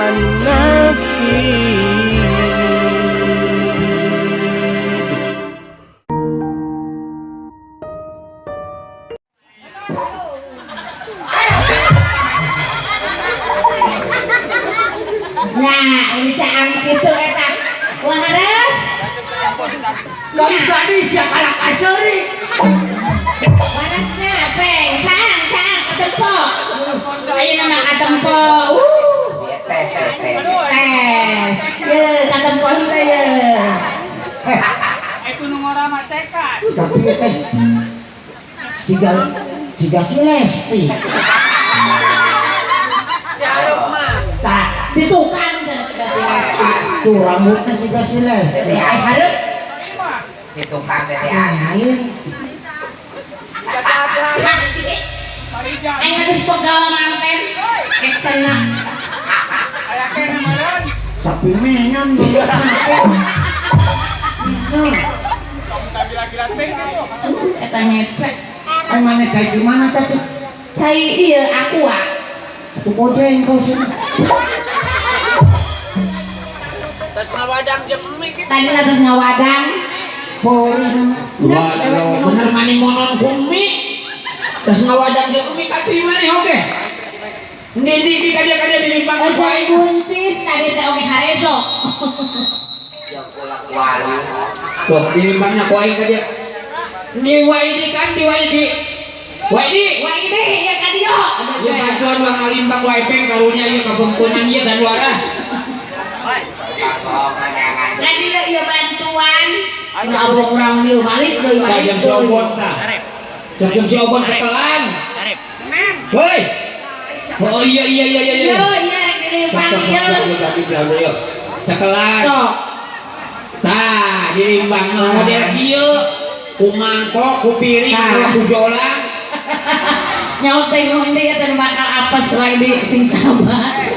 An-Nasyid. Nah, ini caang kitu eta. Waras. Kan tadi sia kalah kaseuri. Warasnya peng, caang, caang katempo. Ayeuna mah katempo. Tes tes tes. Tes. Ye, katempo teh ye. Tapi teh siga siga si Lesti. Tah, di tukang teh si Lesti. Tuh rambutnya siga si Lesti. Ai hareup Di tukang teh asa. Lain. Aing geus pegal manten. Actionna. Tapi menyan. Eta ngecek. Ai mana cai di mana teh? Cai ieu aqua. Atuh bojeng kau sini. Tadi atas ngawadang. Bori. Waduh, bener mani monon ku mie. Terus ngawadang jeung mie ka maneh oge. Ndi ndi ndi ka dia dilimpang ku aing. Buncis tadi teh oge harejo. Jeung kulak walu. Tuh, dilimpangna ku aing ka dia. Di Waidi kan di Waidi. Waidi. Waidi ieu ka dieu. Ieu bantuan mah ngalimpang wae peng karunya ieu kabengkunan ieu dan waras. Ka dieu ieu bantuan. Ulah abong urang dieu balik deui balik Jam si Obon tah. Jam si Obon ketelan. Woi. Oh iya iya iya iya. Ieu ieu rek dilimpang ieu. Cekelan. Sok. Tah, dilimbang model kieu. Ku mangkok, ku piring, Tah. ku jolang. Nyaut teh ngundi eta nu bakal apes wae di sing sabar.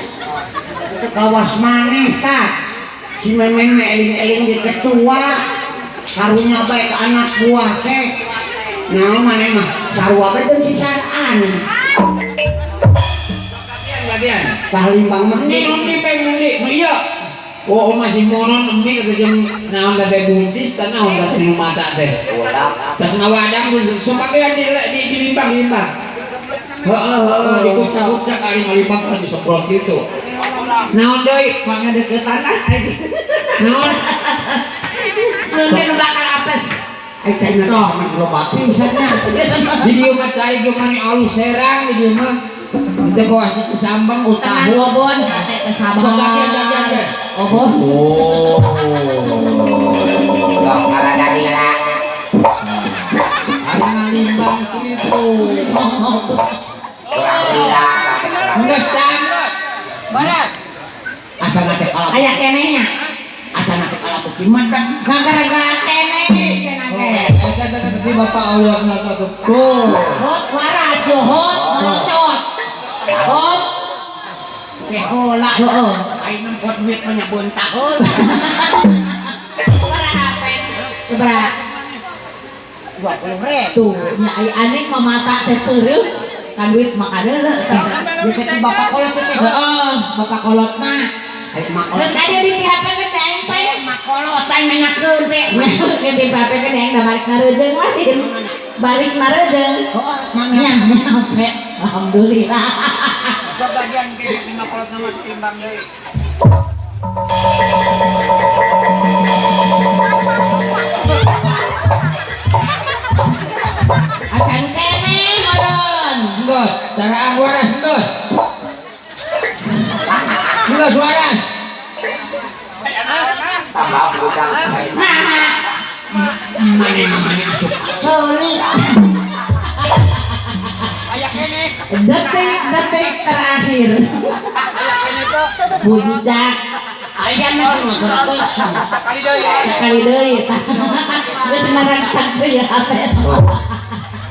Kawas maneh tah. Si Memeng mah eling-eling di ketua. Karunya bae ka anak buah teh. Nah, maneh mah sarua bae deun si Sar'an. Bagian. Tah limbang mah Endi endi peng endi. Nu iya. Oh, masih monon emmi kata jeung naon teh buncis tah naon teh nu mata teh. Kulak. Tas ngawadang sok pakean di di dilimpang dilimpang. Heeh heeh dikucak-kucak ari ngalimpang kan disemprot gitu. Naon deui? Mangga deukeutan ah. Naon? Ngundi nu bakal apes. Ai cai na sama loba pisan nya. Di dieu mah cai ge mani alus serang di dieu mah. Teu kawas di Cisambeng Tenang utahu. obon teh teh sabar. Sok bagian bagian teh. Obon. Oh. Sok karada lila. Ari ngalimbang kitu. Kurang lila. Geus tang. Asana teh kalah. Aya keneh nya. Asana teh kalah beuki mah kan. Gara-gara keneh cenah teh. Eta teh teh bapak Allah tuh. Tuh. Hot waras yo hot melocot. Hot. Teh heula. Heeh. Ai nempot duit mah nya beuntak heula. Sabaraha peng? Sabaraha? 20.000. Tuh, nya ai aning mah mata teh peureum kan duit mah kadeuleu tah. Duit teh bapak kolot teh. Heeh, bapak kolot mah. Ai mak kolot. Geus aya di HP teh aing teh. Mak kolot aing nanyakeun teh. Ke di HP teh aing da balik nareujeng mah. Balik nareujeng. Heeh, mana? Nya nyampe. Alhamdulillah. Sok bagian ke lima kolot nama timbang deui. Acan keneh meureun. Geus, caraan waras geus. Geus waras. Tambah budang. Nah, Maneh mah maneh asup ceuli. detik-detik terakhir. Puncak Aya mah ngagora pisan. Sekali deui. sekali deui. Geus merentak deui ya teh.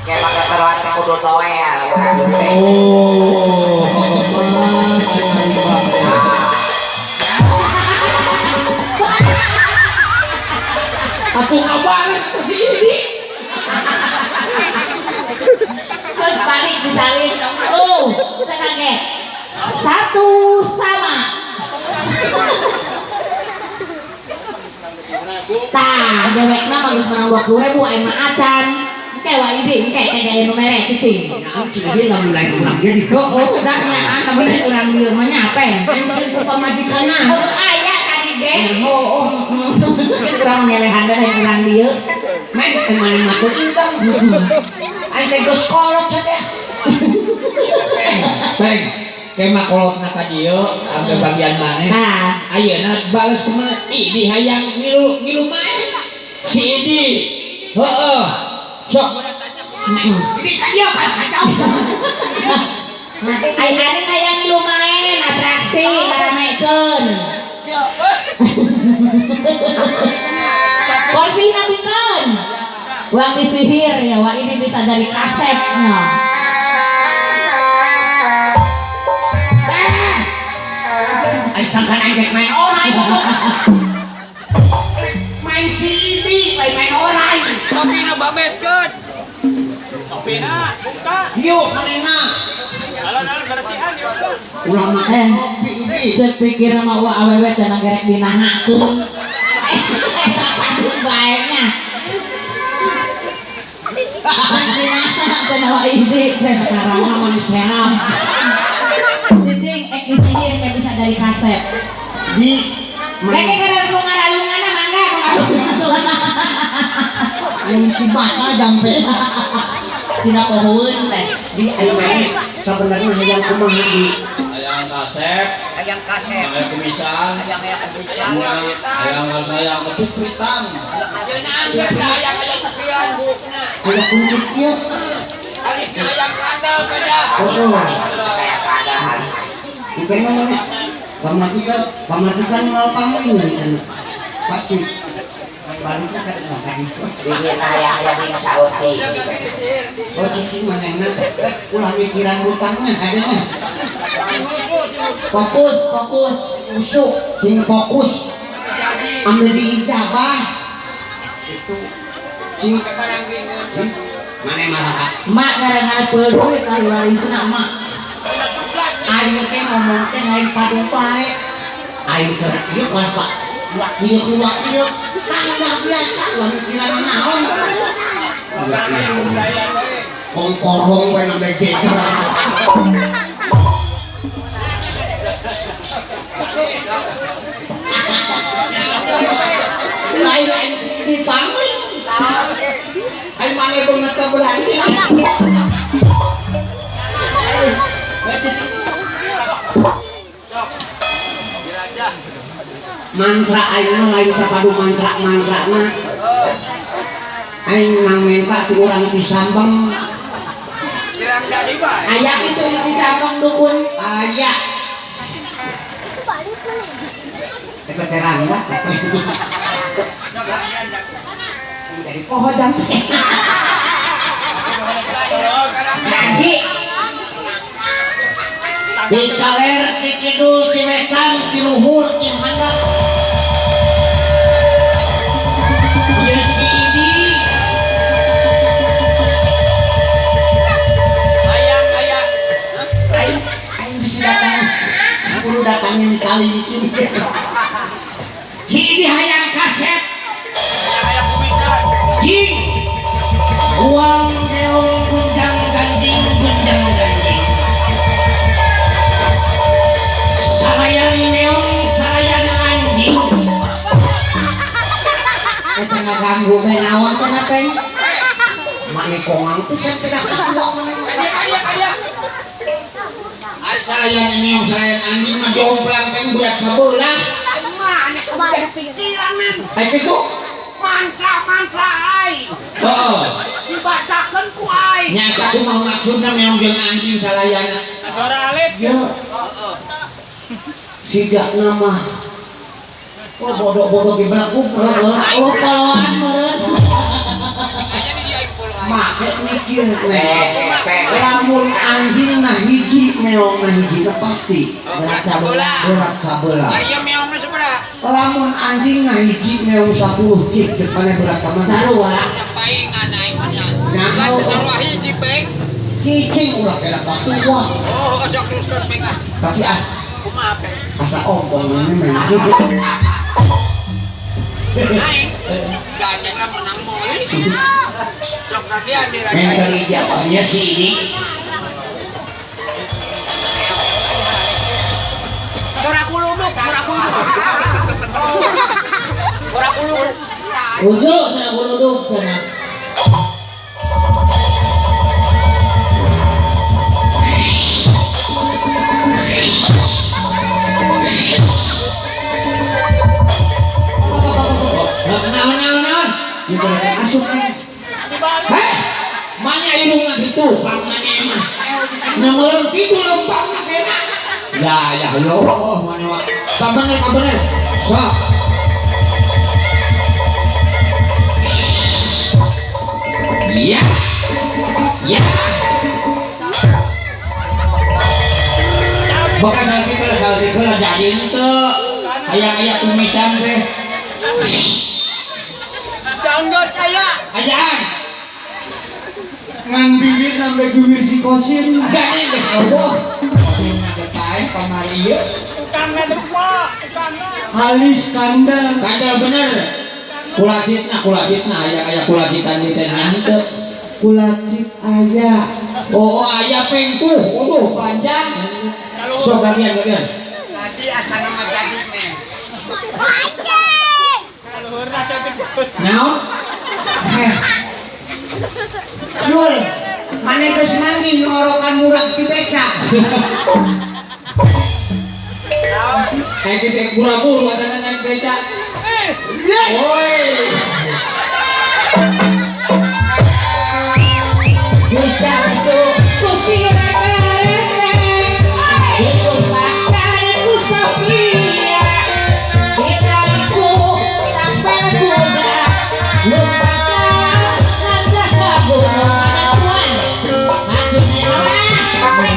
Kayak pakai teruan teh kudu toel. Oh, mas, ngalimbang. Aku ngabalas ke si ini. Terus balik disalin. Oh, cenah ge. 1 sama. Tah, dewekna mah geus menang 20.000 aing mah acan. Engke wa idi, engke kayak nu mere cicing. Nah, cing lamun lain urang dia di Oh, oh, sudah nya, lamun lain urang dieu mah nya apa? Aing sing ku pamajikanna. Oh, aya tadi ge. Oh, oh. Urang ngelehan da lain urang dieu. Main kemana mah teu indang. Aing teh geus kolot saja. Peng, kema kolotna ka dieu ambil bagian maneh. Nah, Ayeuna balas kumaha? Idi hayang ngilu ngilu main. Si Idi. Heeh. Sok. Idi ka dieu ka kacau. Ai ane hayang ngilu main atraksi ngaramekeun. Kursi nabikeun. Uang disihir ya, wah ini bisa dari kasetnya. Aing sangkan aing rek main orai. Main si Idi, lain main orai. Topina babetkeun. Topina buka. Yuk manehna. Alon-alon bersihan yuk. Ulah make kopi Idi. Cek pikir mah uwa awewe cenah gerek dinahakeun. Bae nya. Dinaha cenah wa Idi teh. Karana mah diserap. Cicing ek disihir kayak bisa dari kaset. Di Kayak gara lunga-lungana mangga lunga-lungana. Aing si baka jampe. Sina pohoeun teh. Di aing maneh sabenerna hayang kumaha di. Hayang kasep, Hayang kasep. hayang kumisan, Hayang kumisan. hayang hayang kecupritan. Hayang hayang kupian bukna. Aya kuncit ieu. Alisna hayang kandel beda. Oh. Kayak kandel alis. Engke mah maneh pamajikan pamajikan ngal paming pasti baliknya ka ka ditu. Dingin hayang hayang sauti. Oh cicing manehna ulah mikiran hutangna kadangnya. Fokus, fokus. Usuk sing fokus. Ambil diijabah. Itu cing maneh malah Mak gara-gara peul duit ari warisna mak. Aing teh ngomong teh lain padu bae. Aing keur ieu kan Pak. Ieu kuat ieu tangga biasa ulah mikiran naon. Kongkorong we nambe jejer. Lain aing sing dipangling. Aing maneh beungeut ka belah dieu. Mantra aing mah lain sapadu mantra-mantrana. Aing mang menta ti urang Cisambeng. Aya kitu di Cisambeng dukun. Aya. Eta teh rangga. Jadi poho jam. Lagi. Di kaler, di kidul, di wetan, di luhur, di handap. Ieu si Idi. Hayang hayang. Aing aing bisa datang. Kudu datangin kalingkin. Si Idi hayang kaset. Hayang kumisan. Jing. Uang keong gunjang ganjing gunjang ganjing. Salayan meong salayan anjing. Eta ngaganggu bae naon cenah teh. Mane kongang pisan teh ketua maneh. Adia adia. Ai salayan meong salayan anjing mah jomplang teh berat sabelah. Mane kudu pikiran. Ai kitu. Mantra-mantra ai. Heeh. Dibacakeun ku ai. Nyata kumaha maksudna meong jeung anjing salayana. Suara alit. Ya. Siga nama. Oh bodoh-bodoh gibrak-gubrak. Oh, poloan meureun. Make mikir lamun anjing nah hiji meong nah hiji nah pasti Berat sabelah. Berat sabelah. Aya meong mah sabaraha? Lamun anjing nah hiji meong 10 cik cek maneh berat ka mana? Sarua. Paingan aing mah. Nah, Kan sarua hiji peng. Cicing ulah kena katua. Oh, sok terus peng ah. Tapi as Kumaha peng? asa ompong ini mah. Naik. Gandengna menang meuli. Sok gantian di raja. Mental ijabahnya si ini. Suara kuluduk, suara kuluduk. Suara kuluduk. Ujuk sana kuluduk cenah. Naon naon naon. Asup. Heh, mana irungna kitu pang maneh mah. Nemeuleun kitu lempangna kena. Ya ya Allah maneh mah. Kabener kabener. Sok. Ya. Ya. Bukan salty pula jadi ente. Aya-aya tumisan teh. Janggot kaya. Ayaan. Ngan bibir sampai bibir si Kosim. Gak nih geus eueuh. Kosim na pae kamari ieu. Halis kandang. Kandel bener. Kulacitna kulacitna aya aya kulacitan di teh nya henteu. Kulacit aya. Oh, aya pengkuh. Waduh panjang. Sok gantian gantian. Tadi asana mah jadi meh. Naon? Yul, maneh geus manggih ngorokan murag ti beca. Kayak kita buru-buru katanya naik beca. Woi. Bisa masuk ku sirakarete, ditumpahkan ku Sofia, ditariku sampai kuda, lupakan raja gunung tuan. Maksudnya apa?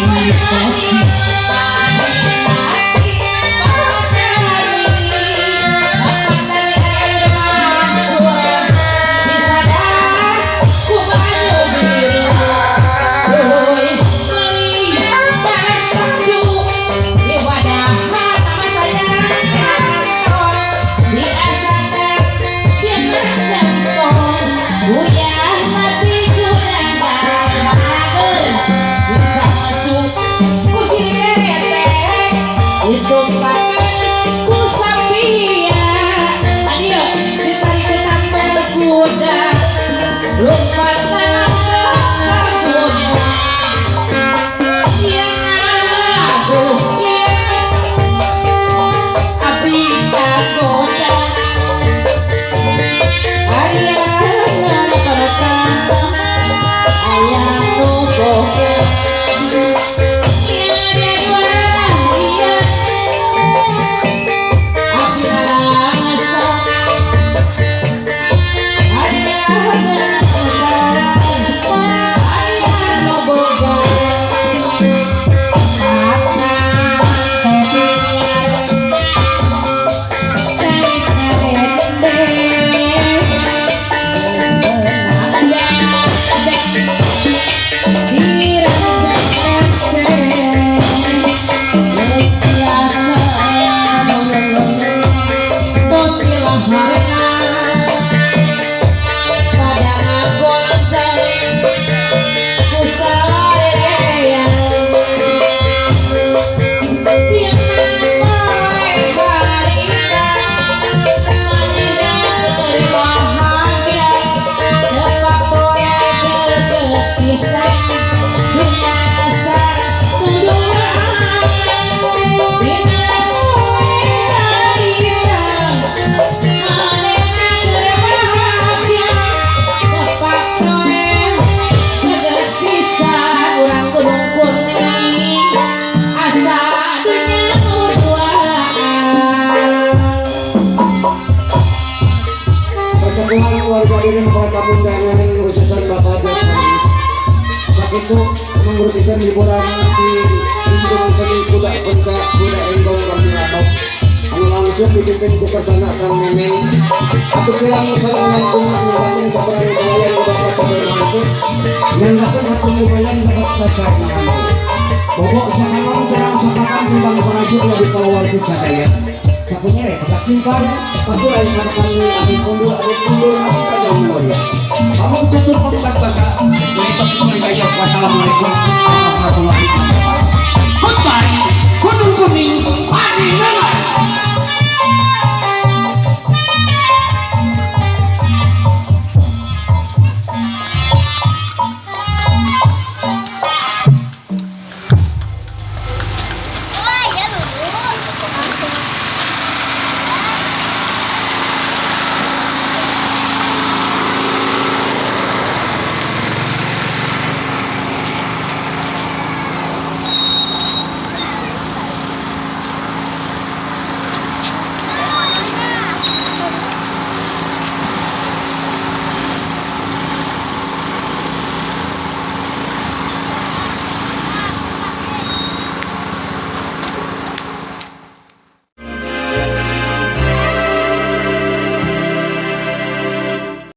Warga ini para tamu undangan khususan Bapak Jokowi. Sakitu mengrutikan hiburan di lingkungan seni kuda benda kuda enggong kami atau anu langsung dipimpin ku kersana Kang Memeng. Atuh kirang sareng langkung ngadakeun saperang kalayan Bapak Jokowi. Nyanggakeun hatur lumayan sabat kasarna. Bobok sakalong sareng sapakan timbang parajur lebih kalawargi sadaya. Sapunya ya, pakai pakai kami amin undur, amin undur, amin kajauh. Kamu tutur pembukaan bahasa. Wassalamualaikum warahmatullahi wabarakatuh.